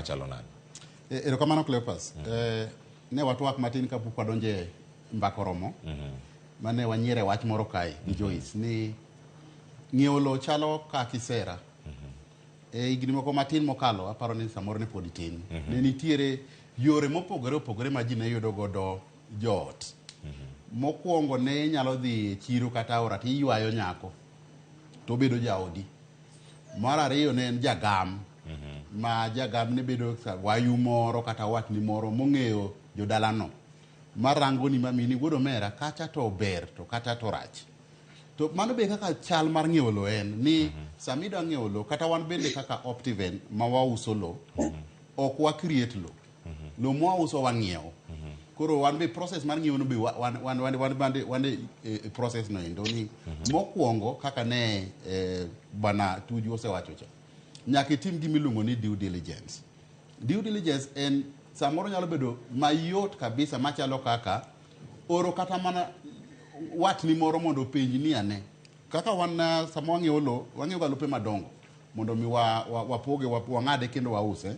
machalo nade? Erokamano Cleopas. Ne watwak matin kapok wadonjo e mbaka oromo. Mane wanyiere wach moro kae gi Joyce ni ng'iewo lowo chalo ka kisera. E higni moko matin mokalo aparo ni samoro ne pod itin. Ne nitiere yore mopogore opogore ma ji ne yudo godo joot. Mokwongo ne inyalo dhi e chiro kata aora to iywayo nyako to obedo jaodi. Mar ariyo ne en jagam. Ma jagam ne bedo wayu moro kata watni moro mong'eyo jodalano. Marangoni mamini wuod omera kacha to ber to kata to rach. To mano be kaka chal mar ng'iewo lowo en ni sama idwa ng'iewo lowo kata wan bende kaka Optiven ma wauso lowo ok wa create lowo. Lowo mwauso wang'iewo. Koro wan be process mar ng'iewo no be wan wan wan wan bande wan e, e process no endo ni mokwongo kaka ne bwana Tuju osewacho cha nyaka itim gima iluongo ni due diligence. Due diligence en samoro nyalo bedo mayot kabisa machalo kaka oro kata mana watni moro mondo openj ni ane kaka wan sama wang'iewo lowo wang'iewo ga lope madongo mondo mi wapoge wa, wang'ade kendo wause.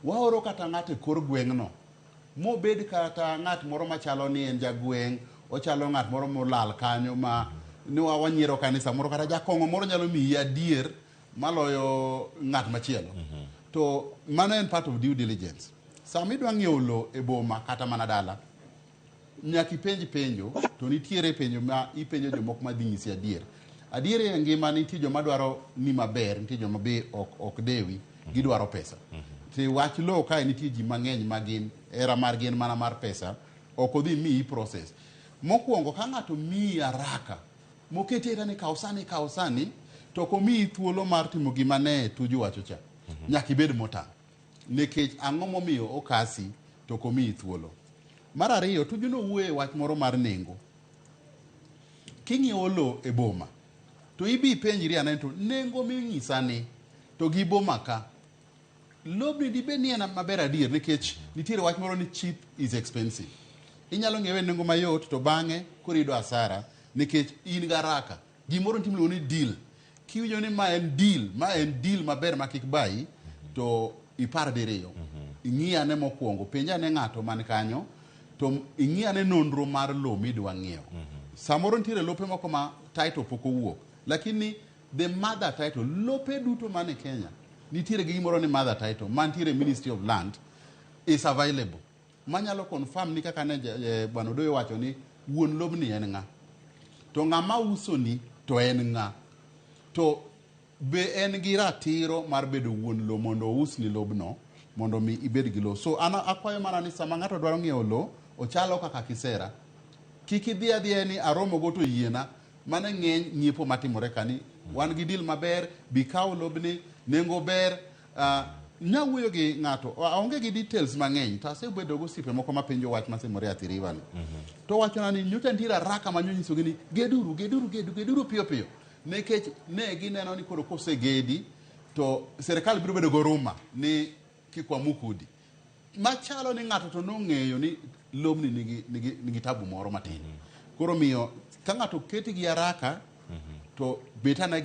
Waoro kata ng'ato e kor gweng'no mobed kata ng'at moro machalo ni en jagweng' ochalo ng'at moro molal kanyo ma ni wanyiero ka ni samoro kata jakong'o moro nyalo miyi adier maloyo ng'at machielo. To mano en part of due diligence. Sama idwa ng'iewo lowo e boma kata mana dala, nyaka ipenj penjo to nitiere penjo ma ipenjo jomoko ma dhi nyisi adier. Adier e ngima nitie joma dwaro ni maber, nitie joma be ok dewi, gidwaro pesa. To wach lowo kae nitie ji mang'eny ma gin hera margi en mana mar pesa, ok odhi miyi process. Mokwongo ka ng'ato miyi haraka moketi ahera ni kaw sani kaw sani to ok omiyi thuolo mar timo gima ne Tuju wacho cha. Nyaka ibed motang'. Nikech ang'o momiyo okasi to ok omiyi thuolo. Mar ariyo, Tuju nowuoyo e wach moro mar nengo. King'iewo lowo e boma, to ibi ipenjri ane to nengo minyisa ni to gi boma ka, lobni dibed ni en maber adier nikech nitiere wach moro ni cheap is expensive. Inyalo ng'iewe e nengo mayot to bang'e koro iyudo hasara nikech in gi haraka. Gimoro nitie miluongo ni deal. Kiwinjo ni ma en deal, ma en deal maber ma kik bayi, to ipar diriyo. Ing'i ane mokwongo, penj ane ng'ato man kanyo, to ing'i ane nonro mar lowo midwa ng'iewo. Samoro nitiere lope moko ma title pok owuok, lakini the mother title, lope duto man e Kenya, nitiere gi gimoro ni mother title, mantiere Ministry of Land, is available. Manyalo confirm ni kaka ne Bwana Odoyo wacho ni wuon lobni en ng'a. To ng'ama usoni to en ng'a. To be en gi ratiro mar bedo wuon lowo mondo ousni lobno mondo mi ibed gi lowo. So an akwayo mana ni sama ng'ato dwaro ng'iewo lowo, ochalo kaka kisera. Kik idhi adhiya ni aromo go to yiena. Mano e ng'eny ng'iepo matimore ka ni wan gi deal maber, bi kaw lobni, nengo ber. Nyawuoyo gi ng'ato, aonge gi details mang'eny, to asebedo gi osiepe moko mapenjo wach matimore Athi River ni. To wachona ni nyocha nitiere haraka ma nonyisogi ni geduru, geduru, gedu, geduru piyo piyo. Nikech ne gineno ni koro kosegedi to sirikal biro bedo gi oruma ni kik wamuk udi. Machalo ni ng'ato to nong'eyo ni lobni nigi tabu moro matin. Koro miyo ka ng'ato keti gi haraka to bet ane